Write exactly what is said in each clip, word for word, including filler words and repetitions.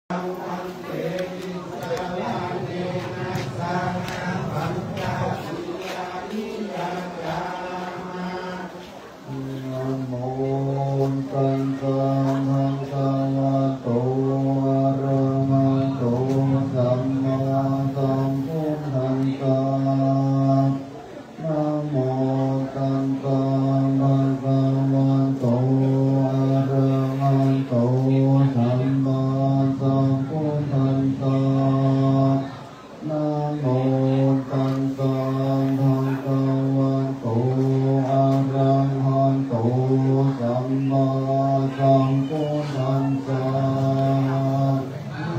Namo tassa bhagavato arahato sammāsambuddhassa. Namo tassa bhagavato arahato sammāsambuddhassa. Namo tassa bhagavato arahato sammāsambuddhassa.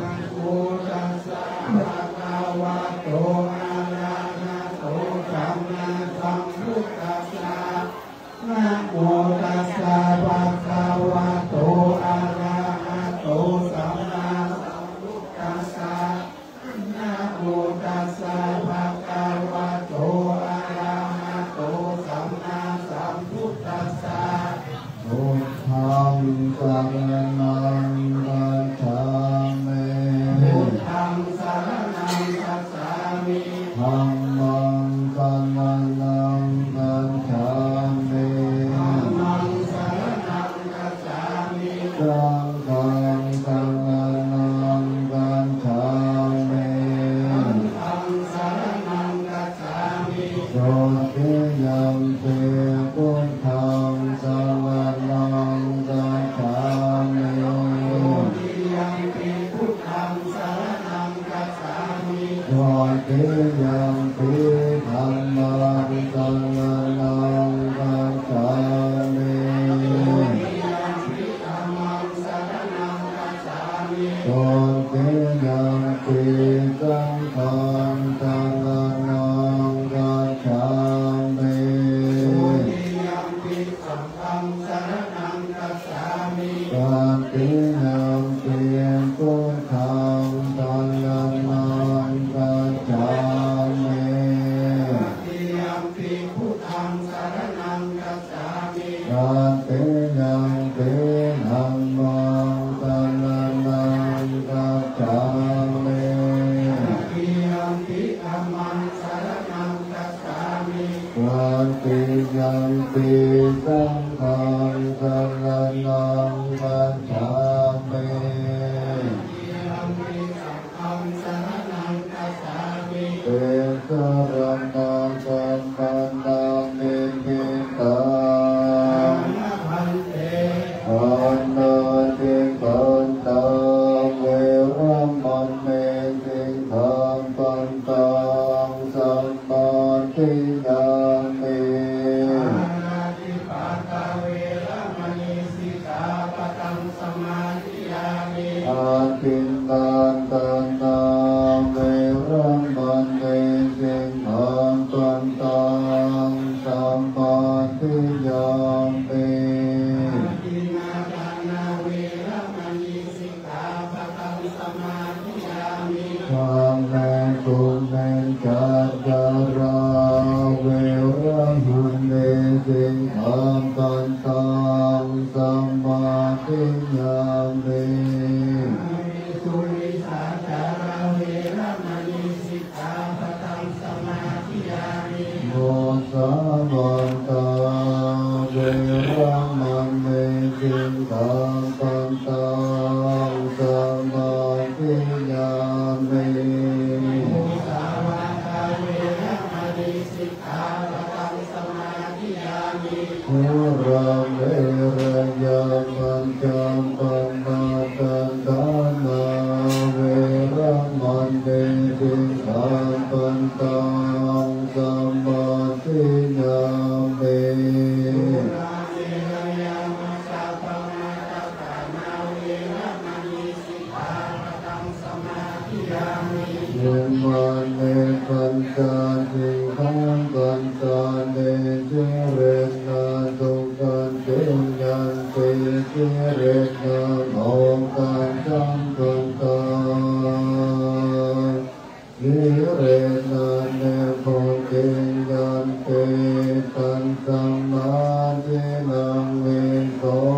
Namo tassa bhagavato arahato sammāsambuddhassa. Namo tassa bhagavato arahato sammāsambuddhassa. Namo tassa bhagavato arahato sammāsambuddhassa. Buddhaṃ saraṇaṃ gacchāmi. Buddhaṃ saraṇaṃ gacchāmi. Dhammaṃ saraṇaṃ gacchāmi. Dhammaṃ saraṇaṃ gacchāmi. Saṅghaṃ saraṇaṃ gacchāmi. Saṅghaṃ saraṇaṃ gacchāmi. Dutiyampi buddhaṃ saraṇaṃ gacchāmi. Dutiyampi buddhaṃ saraṇaṃ gacchāmi. Dutiyampi dhammaṃ saraṇaṃ gacchāmi. Dutiyampi dhammaṃ saraṇaṃ gacchāmi. Dutiyampi saṅghaṃ saraṇaṃ gacchāmi. Dutiyampi saṅghaṃ saraṇaṃ gacchāmi. Tatiyampi buddhaṃ saraṇaṃ gacchāmi. Tatiyampi buddhaṃ saraṇaṃ gacchāmi. Tatiyampi dhammaṃ saraṇaṃ gacchāmi. Tatiyampi dhammaṃ saraṇaṃ gacchāmi. Tatiyampi saṅghaṃ saraṇaṃ gacchāmi. Tatiyampi saṅghaṃ saraṇaṃ gacchāmi. Tisaraṇagamanaṃ niṭṭhitaṃ. Āma bhante. Pāṇātipātā veramaṇī sikkhāpadaṃ samādiyāmi. Pāṇātipātā veramaṇī sikkhāpadaṃ samādiyāmi. Adinnādānā veramaṇī sikkhāpadaṃ samādiyāmi. Adinnādānā veramaṇī sikkhāpadaṃ samādiyāmi. Kāmesu micchācārā veramaṇī sikkhāpadaṃ samādiyāmi. Kāmesu micchācārā veramaṇī sikkhāpadaṃ samādiyāmi. Musāvādā veramaṇī sikkhāpadaṃ samādiyāmi. Musāvādā veramaṇī sikkhāpadaṃ samādiyāmi. Surāmerayamajjapamādaṭṭhānā veramaṇī sikkhāpadaṃ samādiyāmi. Surāmerayamajjapamādaṭṭhānā veramaṇī sikkhāpadaṃ samādiyāmi. Imāni pañca sikkhāpadāni. Sīlena sugatiṃ yanti, sīlena bhogasampadā, sīlena nibbutiṃ yanti, tasmā sīlaṃ visodhaye.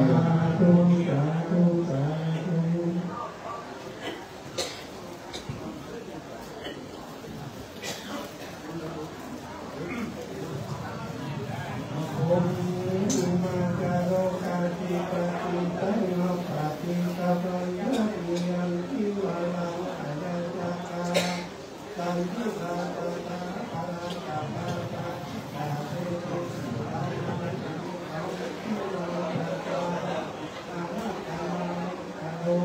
Sādhu, sādhu. Namo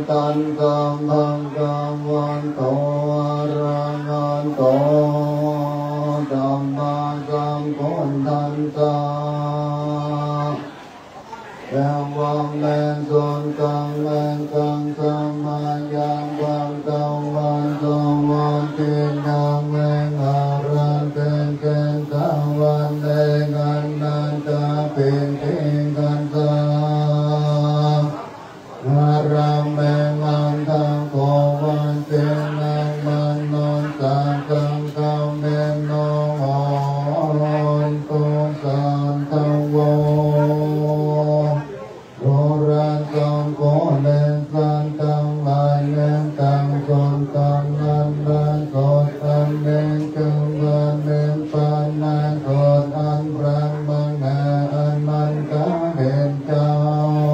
tassa bhagavato arahato sammāsambuddhassa. Evaṃ me sutaṃ. Ekaṃ samayaṃ bhagavā sāvatthiyaṃ vihāraṃ jetavane kaṇhāpiṭakattā ārāme. Atha kho vajirahatthena saddhammaṃ paṭivatāraṃ. Bhagavato sāvakasaṅgho, pūretvā pārimataṃ cātummahārāsakāle, santike paññamettaṃ sutaṃ anantaṃ sutvā, nikkhamāmi paṇidhī. Sutaṃ brahmaṃ anantaṃ vicayo.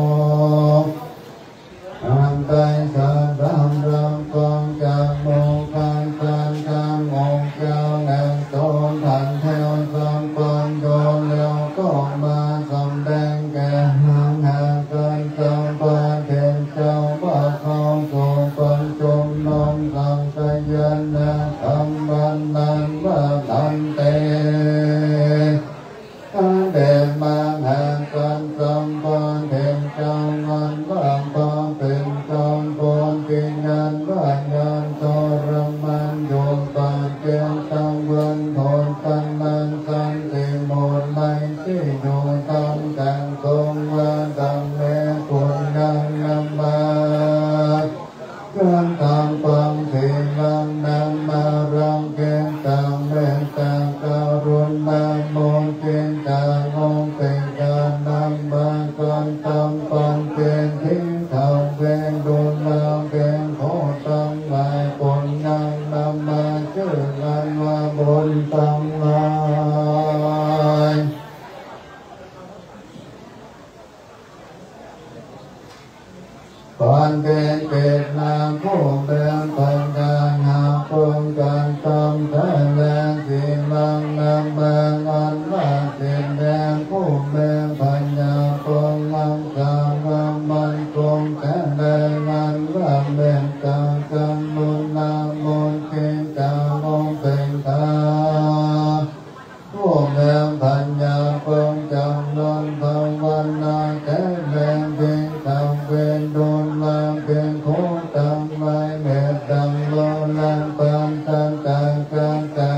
อันได้สดับรับฟังจากโมฆะสัจธรรมองค์เจ้าแห่งตน ท่านเท้าสัพพัญญู แล้วก็มาสำแดงแก่หากัสสปะเถระเจ้า ว่าเข้าสู่ประชุมนมัสการ กราบทูลว่า ภันเต พระเดชมหาสัสสปะเถระเจ้า อันว่าพระผู้เป็นเจ้าผู้ที่ยังว่ายังทรมานอยู่ ปัจเจกวัตถุ ตนนั้นสันติ หมู่ใดที่อยู่ตามแดน ทรงว่า ตัง me puññaṃ namass การทำความศีลังนำมารังเกตตาเมตตากรุณามุทิตาอุเบกขา นำมาการทำความเพียร ทิฏฐเวรุลาเวโข ทั้งหลาย ปุญญัง นำมาชื่อกันว่าบุญทั้งหลาย พันเต เถระผู้มีปัญญา หากเพิ่งกระทำได้แล้ว ศีลัง นำมาอันว่าศีลแล ผู้มีปัญญาเพิ่งรักษาความมั่นคงแข็งแรง อันว่าเมตตากรุณามุทิตาอุเบกขา ผู้มีปัญญาเพิ่งจำนนภาวนาแข็งแรง ภิกขเว ดูราภิกขุทั้งหลาย เมตตา โลละ ปราศจาก กาจา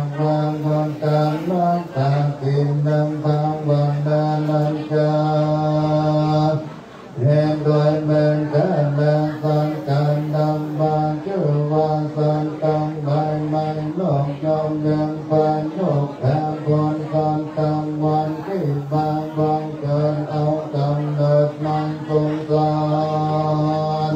ก วา วการรักษาศีล นำภาวนานัจจา เห็นด้วยเมตตาและสัจจะ นำมาชื่อว่าสัตว์ทั้งหลายในโลกย่อมยังประโยชน์แก่บุคคล สัตว์ทั้งหลายที่มาบังเกิดเอากำเนิดในสงสาร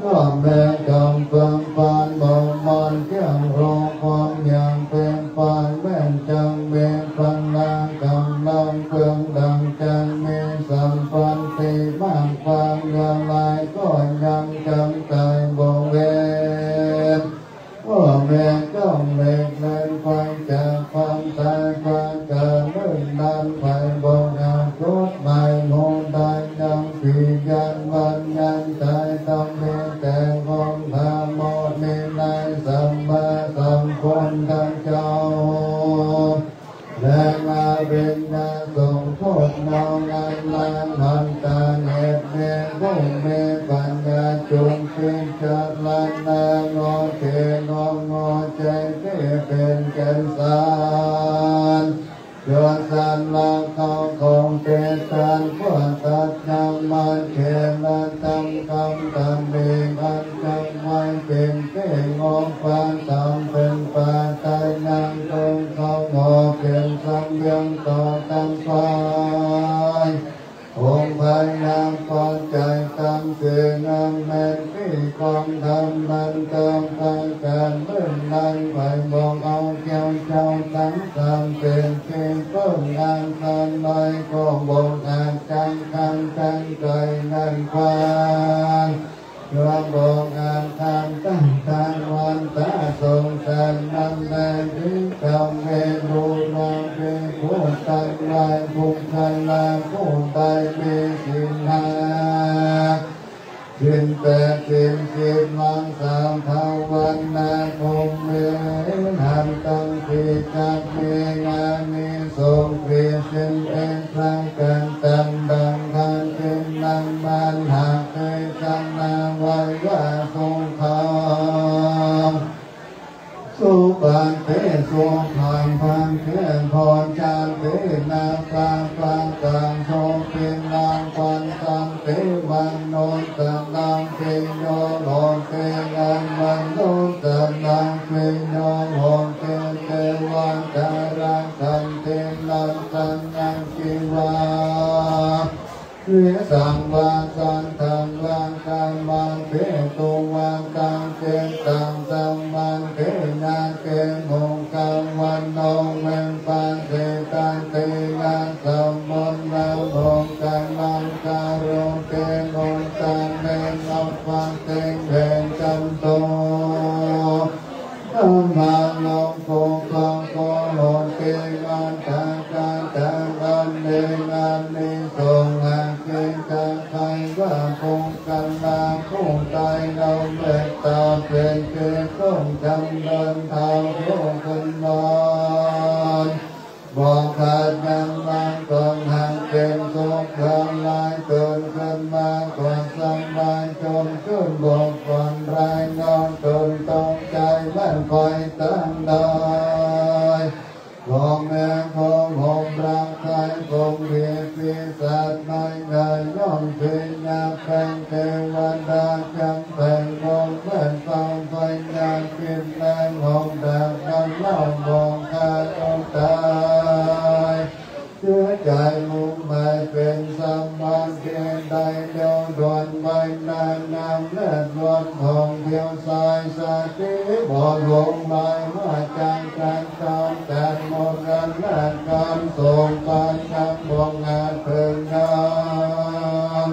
ย่อมมีกำเกิดเป็นเผ่าพันธุ์เที่ยง รู้ความอย่างเป็นไป แม้จะมีพละกำลังเพียงดังช้าง มีสัมปติมากเพียงอย่างไร ก็ยังจำใจบำเพ็ญ ก็แม้ต้องหลีกเล่นไปจากความตาย ความเกิด เรื่องนั้นไปบอกเอา จุดหมาย หมู่ใดยัง ปิยัง บัญญัติ ต้องมีแต่ความ ภาโม ในสัมมาสัมพุทธเจ้า และอริยสงฆ์ พวกเราอันละหันตา เหตุมีผู้มีปัญญา จงพิจารณา โงเทโน โงเจ ที่เป็นแก่นสาร ยศสรรเสริญเขาของเทศ ท่านผู้ตัดยังมาเขละทำคำตำหนิ อันจงไว้เป็นที่งบประทับเป็นปัจจัยยังคงสงบเป็นเสบียงต่อทั้งหลาย องค์พระนางพอใจตามเสียงอันเป็นที่ควรทำนั้น เติมประการเรื่องนั้นไปบอกเอาเกี่ยวเจ้าทั้งสามเป็นที่เพิ่งอาศัย ก็บอกอาจจังคันจังใจนั่นควร เพื่อบอก แปดสิบ สิบ รักษาภาวนา ภูมิ หัตถัง กิจจักเม อานิสงส์ สี่สิบเอ็ด ประการ ตัณหา ทิฏฐิ มานะ เทสะ นาวายะ สุขัง สุปฏิ สุขัง ภักเข โภชติ นาปาปะกัง สุขินัง ปัสสันติ มนุสสะนัง ปิโย โหติ อมนุสสะนัง ปิโย โหติ เทวาจารักขันติ รัสสะนัง จีวา วิสังวาสังขัง วา กรรมัง เทตุ วา ตัง จิตตัง สมาธิ ยะ เก โม กะ วัตโน วิปัสสิตันติ ยะ สะ มุนนะ โม กะ ลัง กะ โร เก โม ตะ เม อัปปะ เต เว จันโต ธัมมา โล กุปะ โก โหติ มัตถะ กะ ตะ อันเน อานิสงส์ หาก กิจจัก ใครว่า ปุคคละ ผู้ใด เรา เมตตา เป็นที่พึ่ง จำเริญ ทาง ผู้ คน นอน บ่ขาด ยัง วัน ก่อน หาก เป็น สุข ทั้งหลาย ตื่น ขึ้น มา ก็ สบาย ชม ชื่น บก ผ่อน คลาย นอน ตื่น ตก ใจ ไม่ ไป ตาม ได้ พ่อแม่ พ่อ หมอ รัก ใคร่ คง มี ปีศาจ ไม่ ง่าย ย่อม พินาศ แผ่น เทวดา จำ แผ่น ลง แผ่น เป่า พยาธิ แรง หอก ดาบ น้ำ เหล้า บ่ ฆ่า ตัว ตาย เสียใจ มุ่ง หมาย เป็น สมาธิ ได้ เดียว ด่วน ไว นา น้ำ เลือด ลด ผ่อง เดียว สาย สติ บ่ หลง หมาย ว่า จัก จัด จอม จัด มรณะ กรรม ส่ง ไป ยัง บ่ อาจ ถึง งาม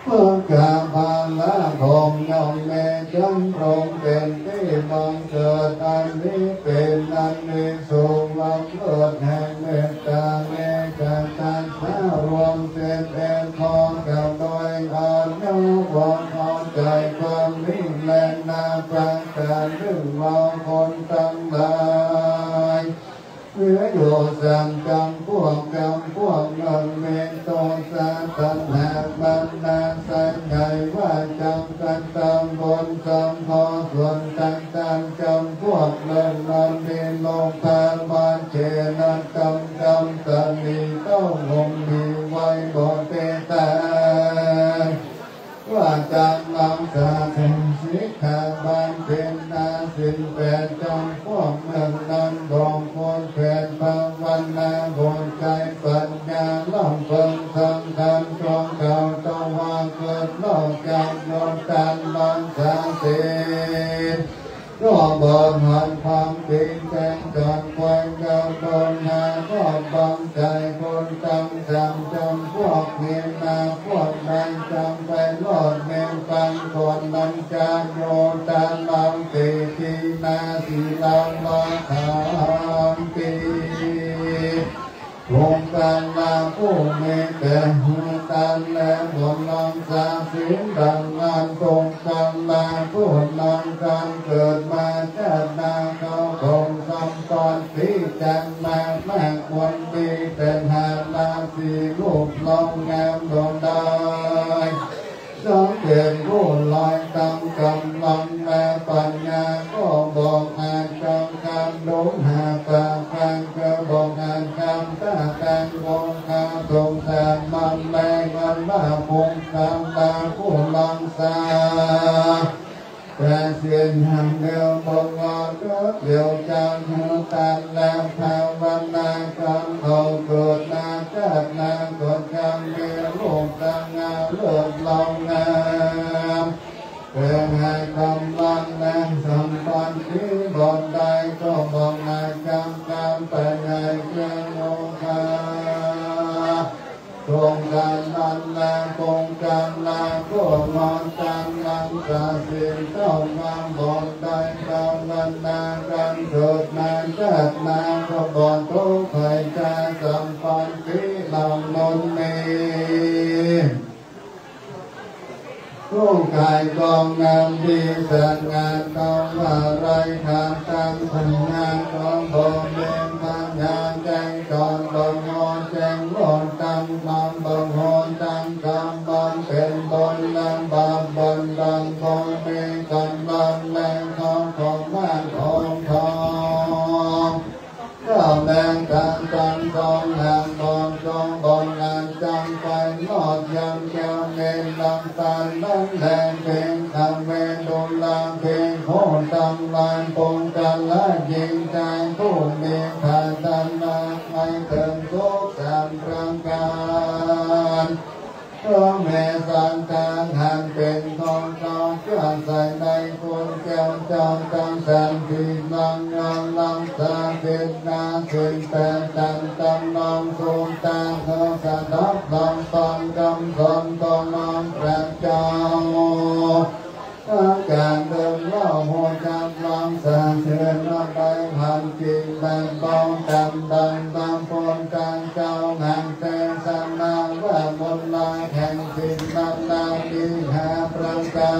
พระกา พละ ผม ย่อม มี จำ รง เป็น ที่ บังเกิด อันนี้ เป็น อานิสงส์ อัน เลิศ แห่ง เมตตา เมตตา ทักษะ รวม สิบเอ็ด ข้อ กับ โดย อายุ ความ พอ ใจ ความ นิ่ง และ นา ประการ หนึ่ง ว่า คน ทั้ง หลาย เหลือ อยู่ สาม จำ พวก จำ พวก หนึ่ง มี โทสะ ตัณหา มานะ สัก ใหญ่ ว่า จำ กัณฑ์ ตำบล สาม ข้อ ส่วน ทั้ง สาม จำ พวก หนึ่ง นั้น มี โลภะ มา เจ นะ จำ จำ ตะ หนี ต้อง หลง หนี ไว้ บ่ เต ตา ว่า จำ รักษา ศีล สิกขา บำเพ็ญ นา ศีล แปด จำ พวก หนึ่ง นั้น บ่ ควร แผน ภาวนา บ่ ใช้ ปัญญา ล่ำ เพิ่ง สำคัญ จง เก่า ตวา เกิด นอก จาก ยศ การ รักษา ศีล ก็บ่หัน ความ จริง แจ้ง จอด ควร เกิด โดน หา ก็ บัง ใจ คน ตั้ง จำ จำ พวก มี นา พวก ใด จำ ไป รอด เมน ปัง ก่อน นั้น จะ โย ตา ลัง ติ ที นา สี ลัง มา ขัน ติ ทุกขละ ผู้ มี แต่ หัว ตัน และ บน รักษา ศีล ดัง นั้น ทุกขละ ผู้ นั้น การ เกิด มา ชาติ หน้า เขา คง สัมปติ จัก มาก มาก ควร มี แต่ หา ราศี รูป หล่อ งาม ดวง ได้ สำเร็จ ผู้ ลอย ตาม กำลัง และ ปัญญา ก็ บ่ อาจ จำ กัณฑ์ หลง หา ปาก กลาง ก็ บ่ อาจ จำ ท่า ทาง โภ คะ สง สา มัญ และ อัลลา ภุคคละ ผู้ รักษา แต่ ศีล อย่าง เดียว บ่ งอ เกิด เดี่ยว จาก หัว ตัน และ ภาวนา การ เขา เกิด นา ชาติ หน้า ก็ จะ มี รูป สง่า เลิศ หล่อ งาม แต่ ให้ กำลัง และ สัมปติ บ่ ได้ ก็ บ่ อาจ จำ กัณฑ์ ไป ให้ แก่ โมฆะ ทุกขละ และ ทุกขละ ผู้ งด การ รักษา ศีล เท่า ความ บ่ ได้ ภาวนา การ เกิด มา ชาติ หน้า ก็ บ่ ทุกข์ ภัย จะ สัมปติ เหล่า นั้น มี ผู้ กายของนางที่สง่า เขาว่าไร้ขาดทั้งพญา ของบ่มีพญาแจ้งจอด บ่งอแจ้งโลด ทั้งความบ่งอทั้งกำบัง เป็นบนนางบาปบันดัง บ่มีกำลังแรง ขอขอมาองค์ทอง ข้าแรงกลางตังสองหางบนสองบน อันจังไปนอดยังแก้วเนรลำตาลนั้นแล เพ็งขเวดุลาภิโคตำลายปงกาลหญิงชายผู้มีฐานะ ให้เถิงทุกข์สามประการ พระเมสังฆาหารเป็นของเขา เชื่อใส่ในคุณแก้วเจ้าทั้งสาม ที่นั่งนอนหลับสาธิตนาสิบแปด จันทร์ตำนองสุตา เขาสดับลำฟังคำสอนขององค์พระเจ้า อาการเดินเล่าโหจักลังสาเสนในพันกินแบ่งเบากันดังตามพระเจ้า แห่งเทศนาว่าบุญหลายแห่งศีลนานาวิหาประกา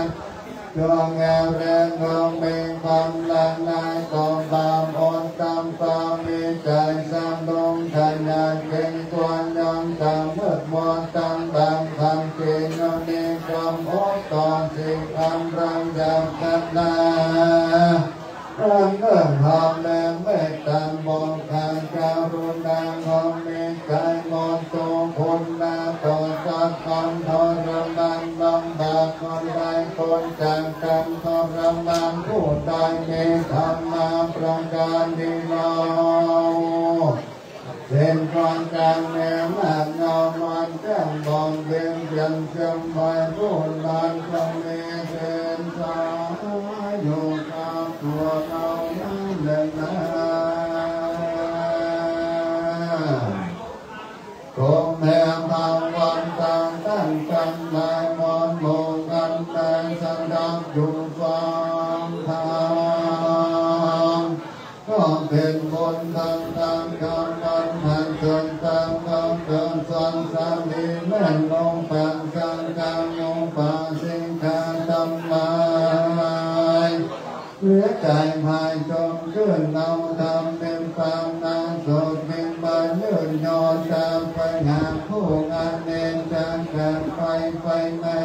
ร จงแก่แรงของมีความละอายต่อบาป อดตามความมีใจสำรวม ขยันเกรงกลัว ย่อมจะมืดมัว ทั้งบางคำที่ยังมีความอดต่อสิ่งอันเราอยากจะได้ เรื่องธรรมและเมตตาบอกการกรุณาของมีใจหมดทุกข์คุณนาต่อสัตว์อันทรมานลำบาก คนใดพ้นจากการทรมาน ผู้ใดมีธรรมะประการนี้เล่า เป็นความจำแนกมากเงามันแจ้งบ่งเด่นเพียงเชียงใหม่ ผู้นั้นจะมีเป็นสายอยู่กับตัวเรานั้นแลนา ขอแผ่พรวันตังตั้งกันหลายมอนหมู่กันได้สดับอยู่ฟังธรรม ก็เป็นบุญทั้งทางกำมันให้เกิดตามกำเกิดสังสารีแม่นองค์ปางสังฆานุปาสิกาทั้งหลาย เหลือใจหายจมชื่นเอาธรรมเป็นปางนาสุขยิ่งมายืนยอจะไปหาผู้งานเนรจะกลับไปไปแน่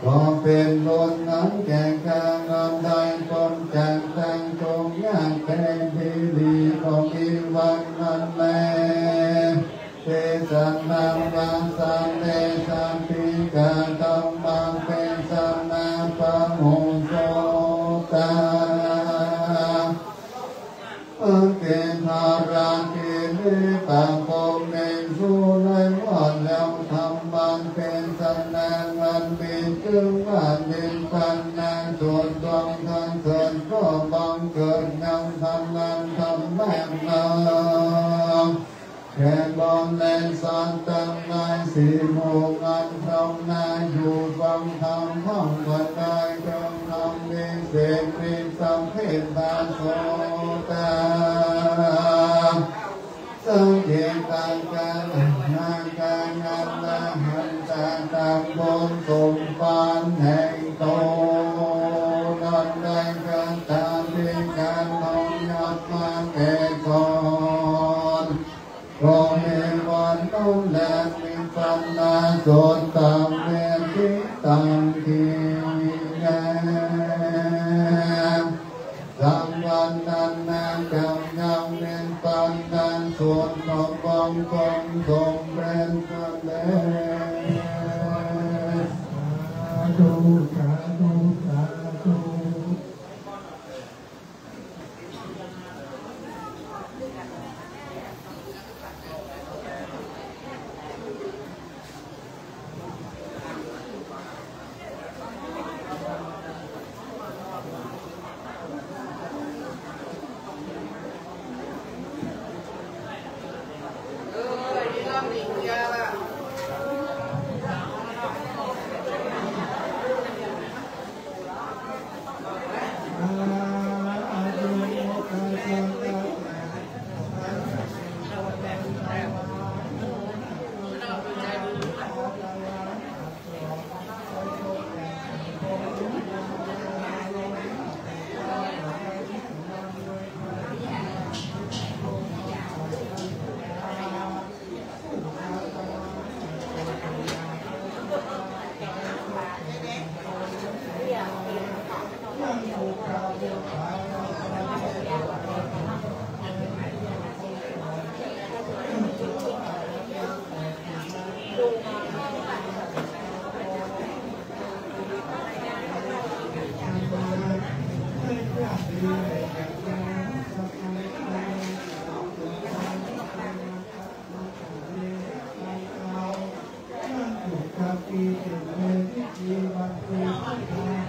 ก็เป็นบุญนั้นแก่ข้าเราได้พ้นจากทางทุกข์ยากแค้นที่ดีก็มีวันนั้นแล เทศนาวัสสะเนสันติกาธัมมังเทศนาปะโมโสตา อังเกหาราคิริปะโพเมสุไลว่าแล้วธรรมันเป็นสนางอันมีชื่อว่านิพพานาส่วนดวงทั้งเกิดก็บังเกิดยังธรรมันธรรมะนา แก่บรมเนรสัตว์ทั้งหลายสี่หมู่อันพร้อมหน้าอยู่ฟังธรรมท่องบรรยายเรื่องธรรมวิเศษมีสัพเพตาโสตา สังเกตังกัลหากังอันละหันตาตามบุญสมบัติแห่งตนนั้นได้กระทำที่การน้อมยอดมาแก่ตน ก็มีวันนั้นแลนิพพานาโสตาเวทิตังทีแล สังวันนั้นนาจักยังนิพพานาโสตาบังคงสมเร็จสำเร็จ สาธุ สาธุ สาธุ เออ นี่รอบนี้เกียร์ละ เห็นเวทีที่วัดภูผา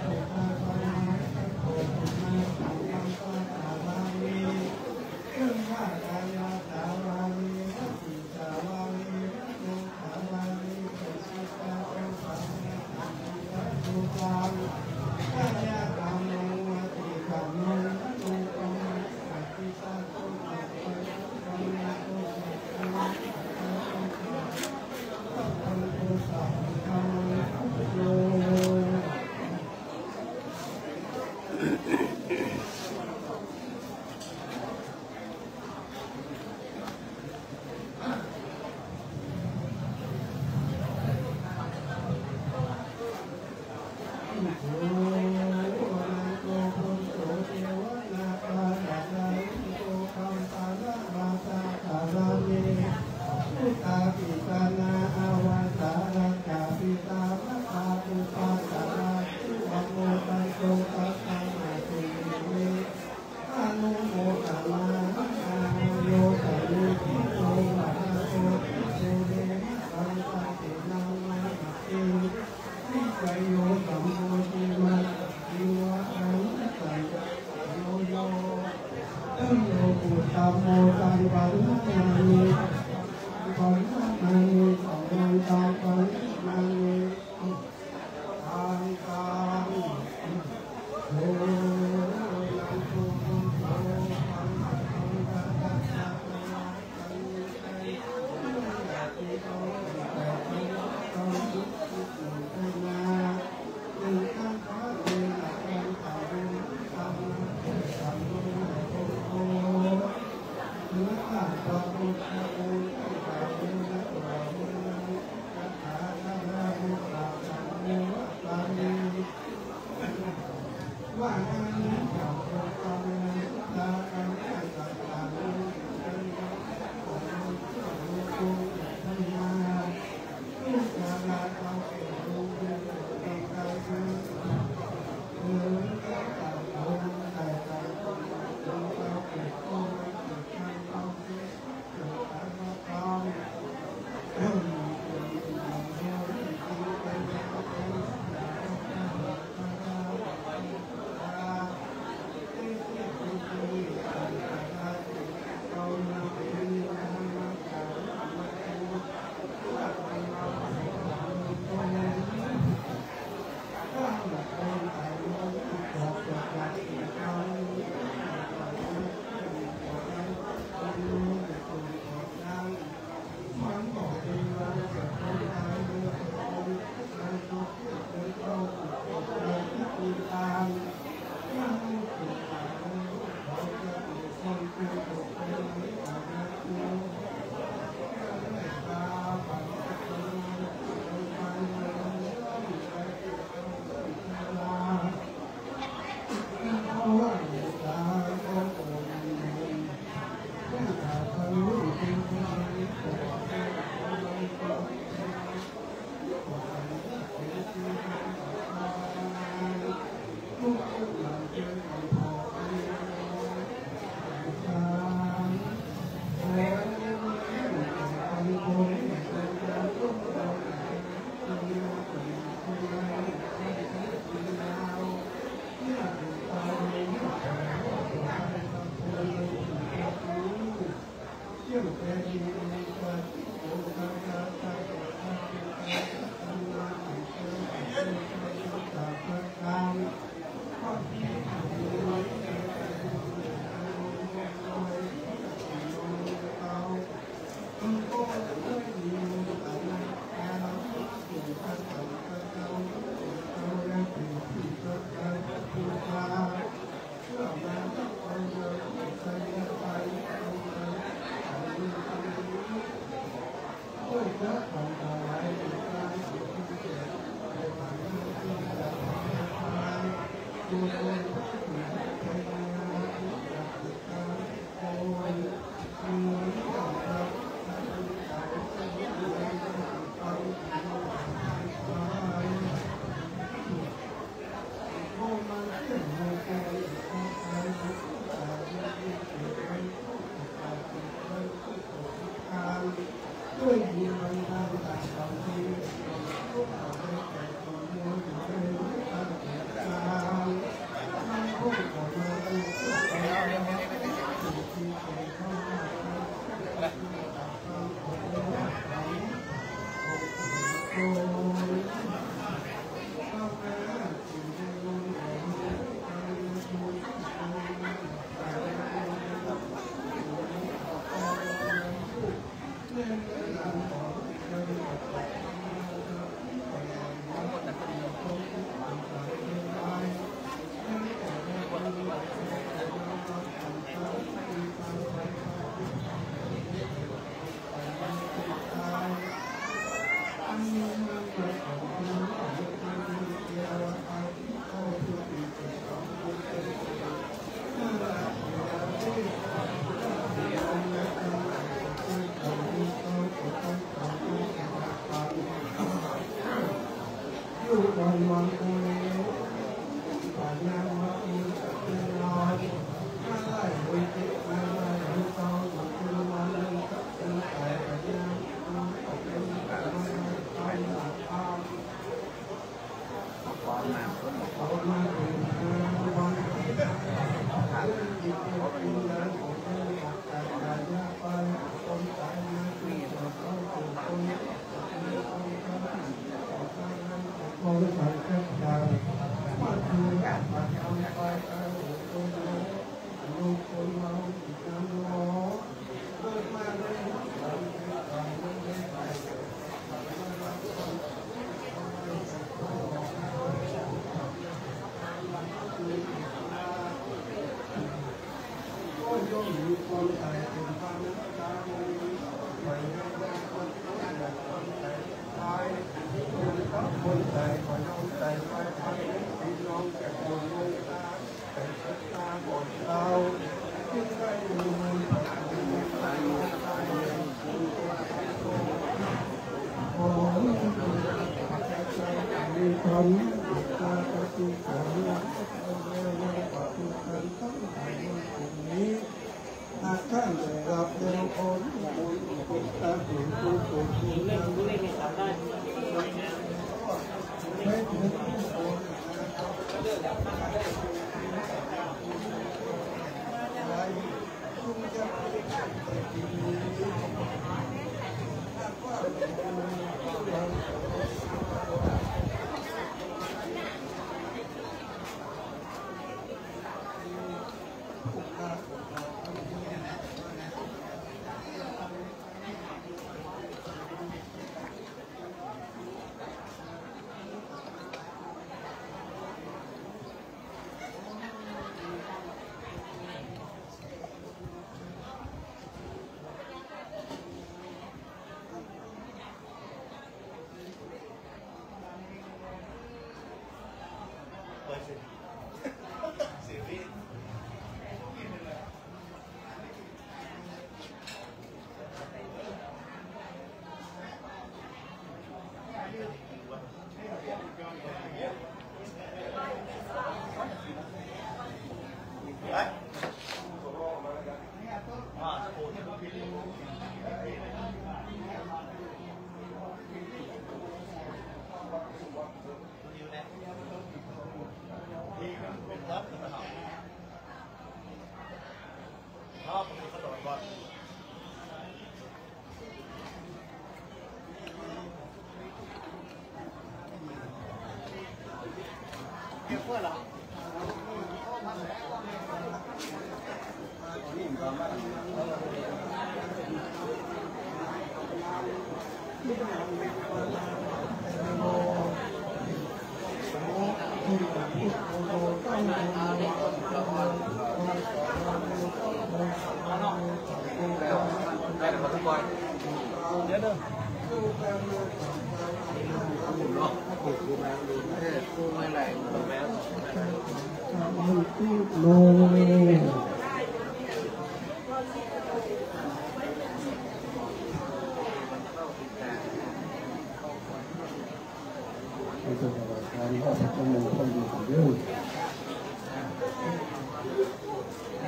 สุดาปานาสโกสุมาสังมังคาสารามิ ซึ่งว่า กายาสารามิ วจีสารามิ มโนสารามิ สุจิตตา สังสารามิ สุตัง กายกรรมัง วจีกรรมัง มโนกรรมัง ปฏิ Puttāpi pana āvasa rakkhāpi tāmasa puttāpi. Amodanto saddhammasenā anumodanāyo sanniṭṭhino bhagavato sāvakasaṅghañca tena ceva vijayo hohi. Dhammo buddhammo taṃ paṇamāmi, dhammaṃ paṇamāmi, saṅghaṃ taṃ paṇamāmi.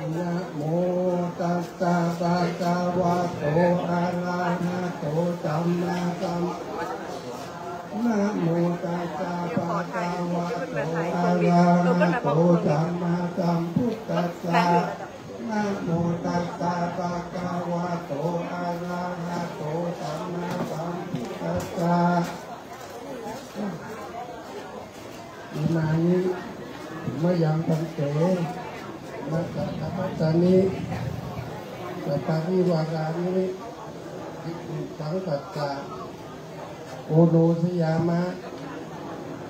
Namo tassa bhagavato arahato sammāsam- Namo tassa bhagavato arahato sammāsambuddhassa. Namo tassa bhagavato arahato sammāsambuddhassa. Imāni mayaṃ bhante maccakavajjāni saparivārāni bhikkhusaṅghassa oṇojayāma.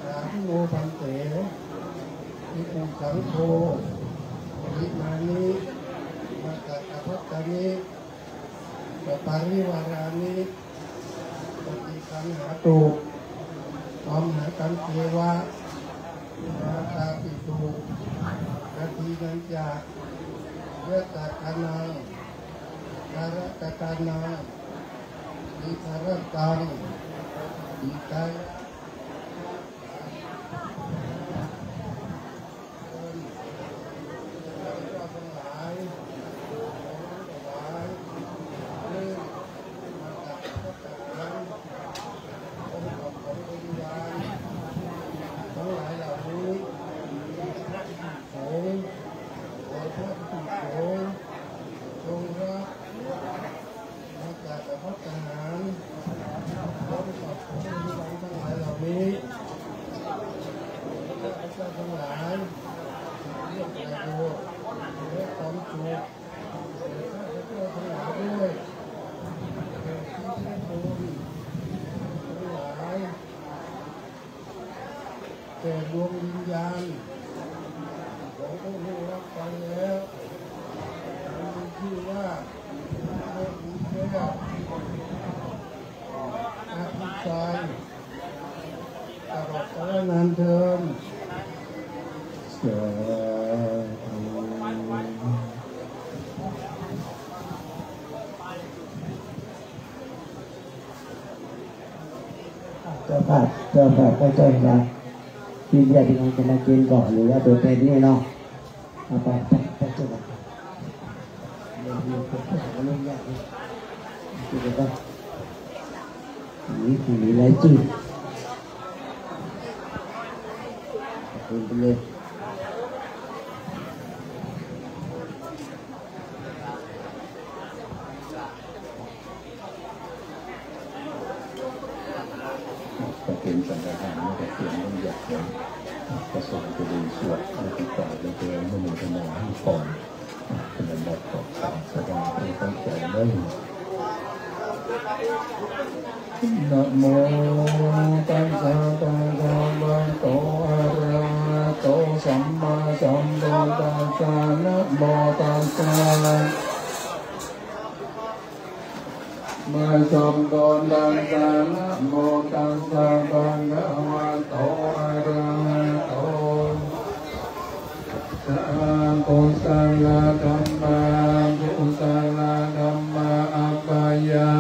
Sādhu no bhante bhikkhusaṅgho imāni maccakavajjāni saparivārāni paṭiggaṇhātu amhākañceva mātāpitu adinnañca ñātakānaṃ kallakkhaṇaṃ dīgharattaṃ hitāya ดวงวิญญาณของผู้ล่วงลับไปแล้ว มีชื่อว่าแม่บุญแก้ว อาทิตย์ชัย ตลอดกาลนานเทอญ สาธุ เจ้าภาพ เจ้าภาพ พระเจ้าค่ะ พี่ญาติพี่น้องจะมากินก่อน หรือว่าตัวแทนนี่เนาะ เอาไป ไป ไป เจ้าภาพ เรื่องนี้ เรื่องยากนี่ กินกันไป นี่คือมีรายชื่อ ขอบคุณไปเลย ประเคนสังฆทาน ไม่ประเคนต้องหยัดไว้ ประสงค์จะดีสวดอธิษฐาน แล้วก็อนุโมทนาให้พร เป็นลำดับต่อไป แสดงความตั้งใจเริ่ม Namo tassa bhagavato arahato sammāsambuddhassa. Namo tassa sammāsambuddhassa. Namo tassa bhagavato arahato. Kusalā dhammā, kusalā dhammā, abyā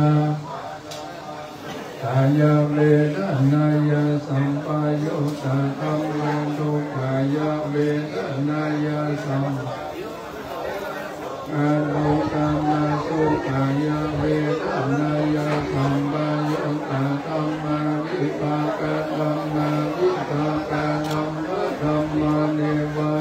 kāya vedanāya sampayuttā dhammā, dukkhāya vedanāya sampayuttā dhammā, dukkhāya vedanāya sampayuttā dhammā, vipākā dhammā, vipākā dhammā, dhammā neva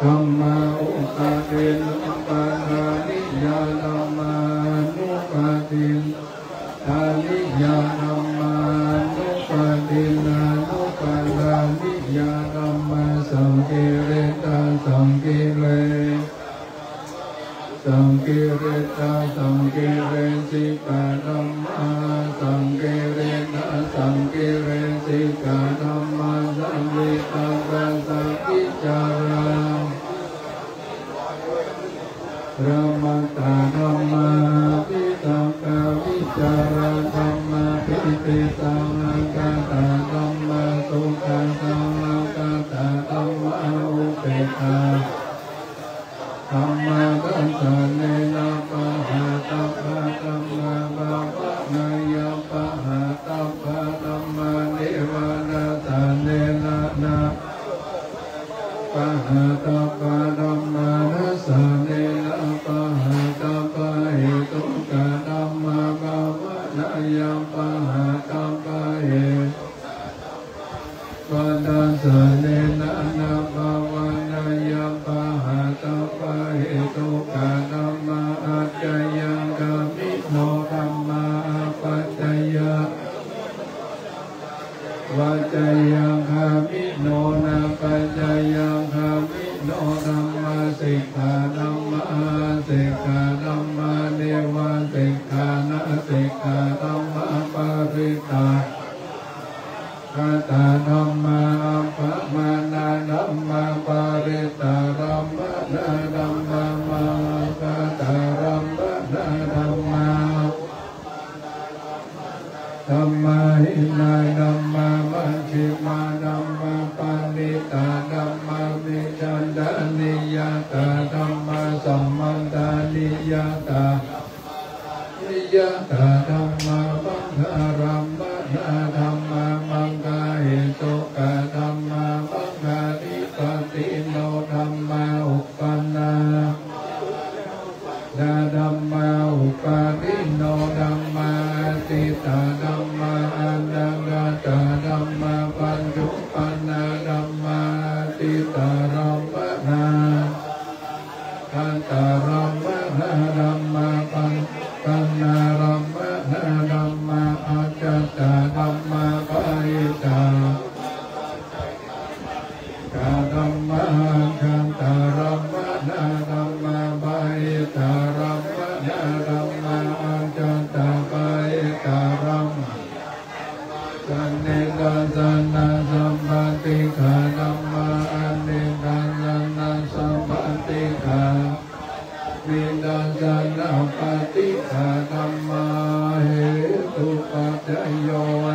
dhammā, uppādannupādāniyā dhammā, anupādinnupādāniyā dhammā, anupādinnānupādāniyā dhammā, saṅkiliṭṭhasaṅkile saṅkiliṭṭhasaṅkilesikā dhammā, saṅkiliṭṭhāsaṅkilesikā dhammā, savitakkasavicāramattā dhammā, avitakkavicārā dhammā, pītisahagatā dhammā, sukhasahagatā dhammā, upekkhā dhammā, dassanattapahātabbā dhammā, bhāvanāya pahātabbā dhammā, neva dassanena na pahātabbā dhammā, dassanena pahātabbahetukā dhammā, bhāvanāya pahātabbahetu pā, dassanena na bhāvanāya pahātabbahetukā dhammā, ācayagāmino dhammā, apacaya vacayagāmino nāpacayagāmino dhammā, sekkhā dhammā, asekkhā dhammā, nevasekkhā nāsekkhā dhammā, parittā gatā dhammā, appamāṇā dhammā, parittārammaṇā dhammā, mahaggatārammaṇā dhammā, dhammā hīnā dhammā, majjhimā dhammā, paṇītā dhammā, micchattaniyatā dhammā, sammattaniyatā niyatā dhammā, maggārammaṇā dhammā, maggahetukā dhammā, maggādhipatino dhammā, uppannā dhammā, uppādino dhammā, atītā dhammā, anāgatā dhammā, paccuppannā dhammā, atītārammaṇā, gatarammaṇā dhammā, paccuppannārammaṇā dhammā, ajjhattā dhammā, bahiddhā dhammā, ajjhattarammaṇā dhammā, bahiddhārammaṇā dhammā, ajjhattabahiddhārammaṇā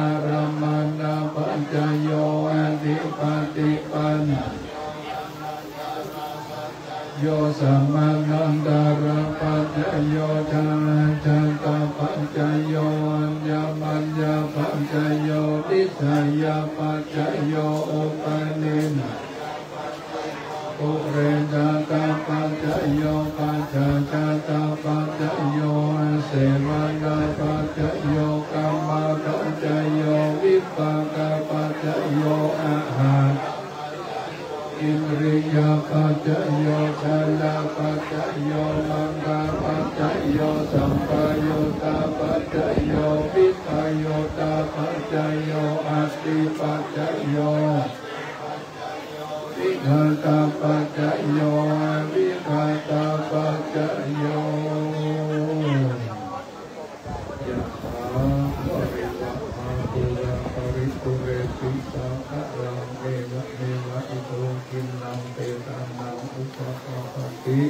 ārammaṇapaccayo, adhipati paccayo, samanantarapaccayo, jhāyaṭṭhapaccayo, aññamaññapaccayo, nissayapaccayo, upanissayapaccayo, purejātapaccayo, pacchājātapaccayo, āsevanapaccayo, kammapaccayo, vipākapaccayo, āhārapaccayo, indriyapaccayo, jhānapaccayo, maggapaccayo, sampayuttapaccayo, vippayuttapaccayo, atthipaccayo, vigatapaccayo, avigatapaccayo. Yathā vārivahā pūrā paripūrenti sāgaraṃ, evameva ito dinnaṃ petānaṃ upakappati.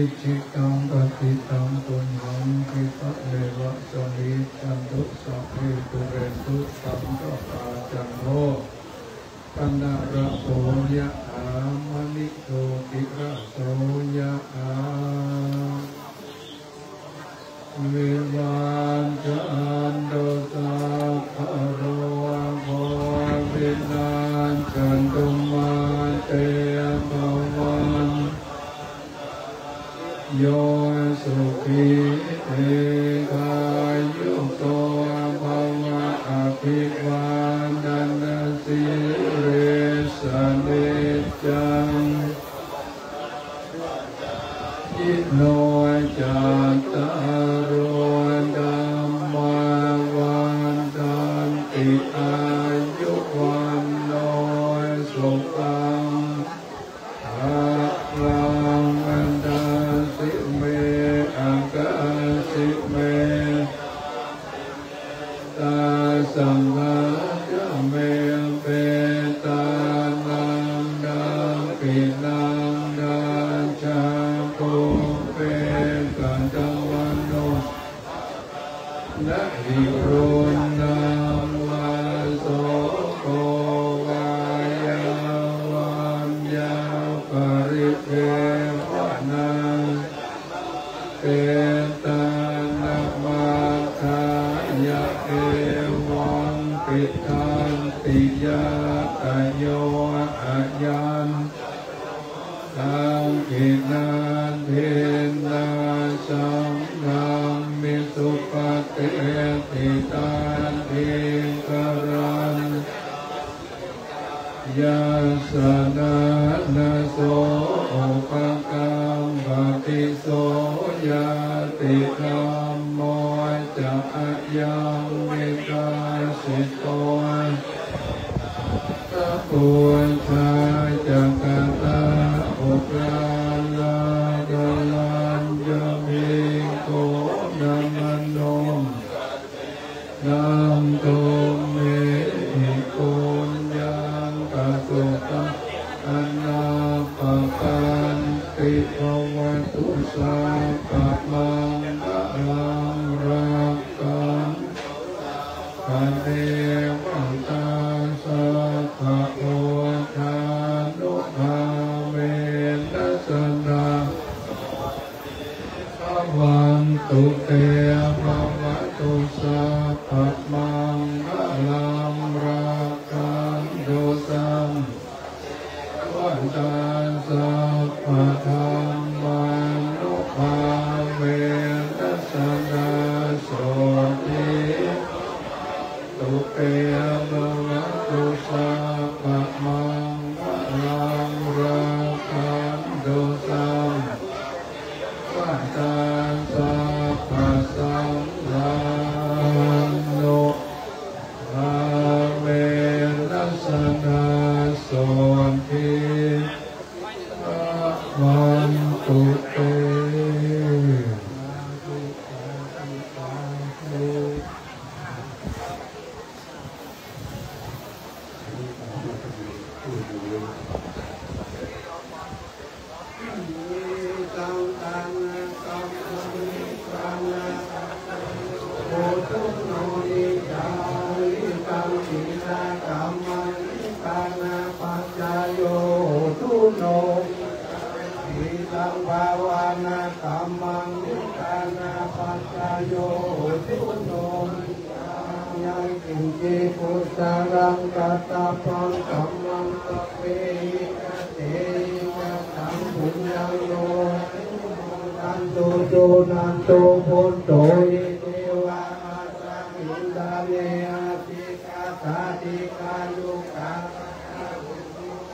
Icchitaṃ patthitaṃ tumhaṃ khippameva samijjhatu, sabbe pūrentu saṅkappā, cando paṇṇaraso yathā, maṇi jotiraso yathā. Vivajjantu sabbarogo vinassatu, mā te bhavatvantarāyo, sukhī dīghāyuko bhava. Abhivādanasīlissa niccaṃ vuḍḍhāpacāyino, cattāro dhammā vaḍḍhanti, āyu vaṇṇo sukhaṃ balaṃ. Adāsi me akāsi me, dāsagā ca me petānaṃ dakkhiṇaṃ dajjā, pubbe katavāno na hi ruṇṇaṃ vā soko vā yā vaññā paridevanā, petānamatthāya evaṃ tiṭṭhanti ñātayo. Ayañca dakkhiṇā dinnā saṅghamhi supatiṭṭhitā, dīgharattañca yassa ṭhānaso upakappati, so ñātidhammo ca ayaṃ nidassito. Pūjā ca katā uḷārā, kālantare bhikkhūnamanuppadinnaṃ, tumhehi puññaṃ pasutaṃ anappakanti. Bhavatu sabbamaṅgalaṃ, rakkhantu sabbadevatā, sabbabuddhānubhāvena sadā sotthī bhavantu te. Bhavatu sabbamaṅgalaṃ, rakkhantu sabbadevatā, sabbadhammānubhāvena sadā sotthī bhavantu te. Bhavatu sabbamaṅgalaṃ, rakkhantu sabbadevatā, sabbasaṅghānubhāvena sadā sotthī bhavantu te. bhāvanākammaṃ nibbānapaccayo hotu no. Yaṅkiñci kusalaṃ kattabbaṃ kammaṃ sabbehi katehi kataṃ puññaṃ no anumodantu suṇantu bhonto ye devā asmiṃ ṭhāne adhigatā dīghāyukā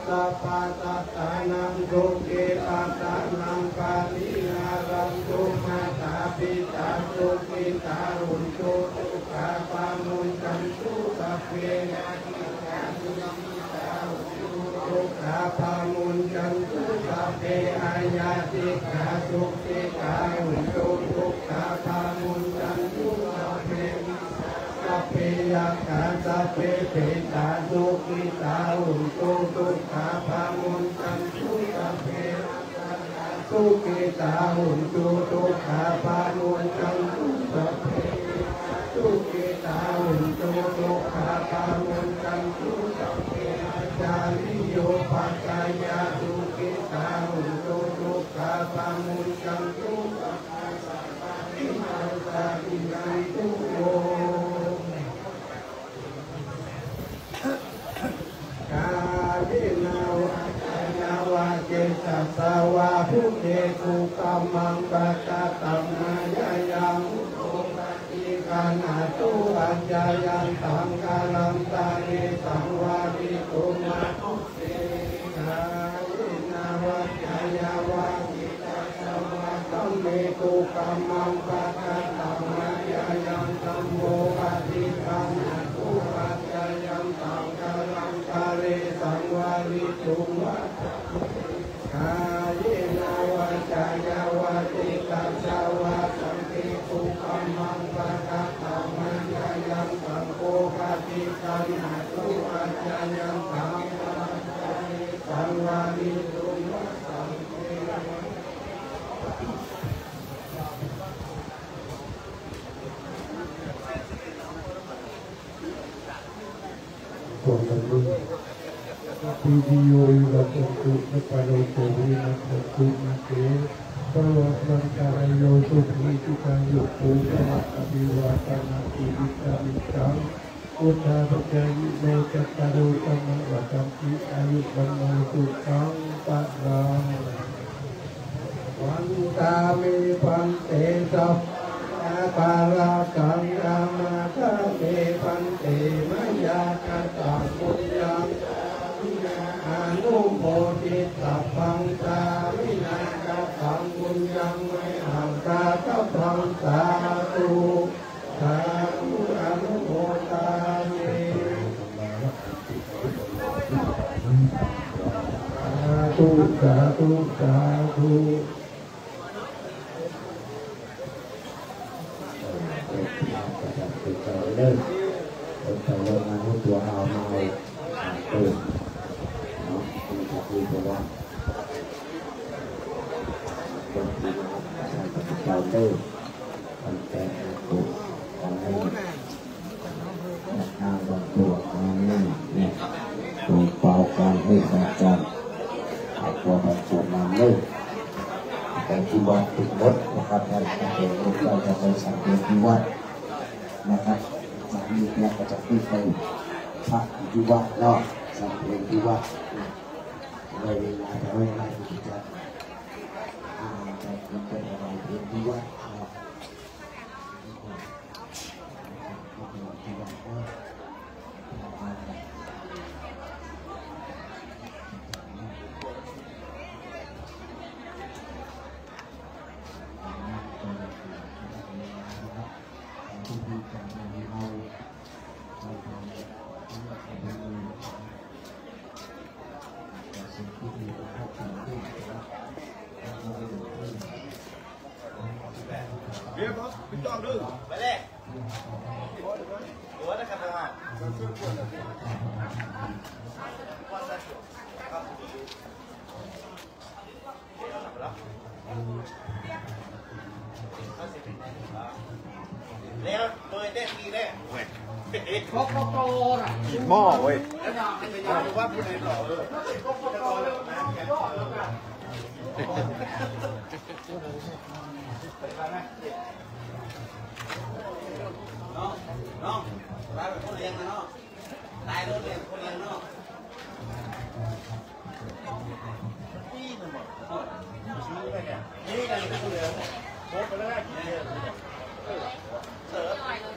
sabbasattānaṃ sukhī attānaṃ pariharantu. Mātā pitā sukhitā hontu dukkhā pamuñcantu sabbe ñātikā sukhitā hontu dukkhā pamuñcantu sabbe aññātikā sukhitā hontu dukkhā pamuñcantu sabbe sabbe yakkhā sabbe petā sukhitā hontu dukkhā pamuñcantu sabbe sukhitā hontu dukkhā pamuñcantu sabbe sukhitā hontu dukkhā pamuñcantu sabbe ācariyupajjhāyā sukhitā hontu dukkhā pamuñcantu sabbe kāyena vācāya vā cetasā vā buddhe kukammaṃ pakataṃ mayā yaṃ paṭiggaṇhatu accayantaṃ kālantare saṃvarituṃ va kāyena vācāya vā cetasā vā dhamme kukammaṃ pakataṃ mayā yaṃ dhammo paṭiggaṇhatu accayantaṃ kālantare saṃvarituṃ va kāyena vācāya vā cetasā vā saṅghe kukammaṃ pakataṃ mayā yaṃ saṅgho paṭiggaṇhatu accayantaṃ saṃvarituṃ va saṅghe พวกเรา Sabbītiyo vivajjantu, sabbarogo vinassatu, mā te bhavatvantarāyo, sukhī dīghāyuko bhava. Abhivādanasīlissa niccaṃ vuḍḍhāpacāyino, cattāro dhammā vaḍḍhanti, āyu vaṇṇo sukhaṃ balaṃ. Vandāmi bhante sabbapakārakkhandhamāda me bhante, mayā kataṃ puññaṃ anumoditabbaṃ, sāminā kataṃ puññaṃ mayhaṃ dātabbaṃ, sādhu sādhu anumodāmi. Sādhu sādhu sādhu. ส่งเป่าการให้อาจารย์ เอาตัวไปสวดมนต์เลย ไปที่วัดทุกวัดนะครับ ท่านจะไปสังเกตที่วัดนะครับ สามีเนี่ยก็จะขึ้นไปพักอยู่ที่วัดเนาะ สังเกตที่วัด ไม่เวลาจะไม่ไล่ที่จะอ่าไปไปถวายเพลที่วัดเนาะ หม้อเว้ย น้องน้องไปเป็นคนเลี้ยงนะน้อง ตายแล้วเลี้ยงคนเลี้ยงน้อง นี่กันคนเลี้ยง เสิร์ฟ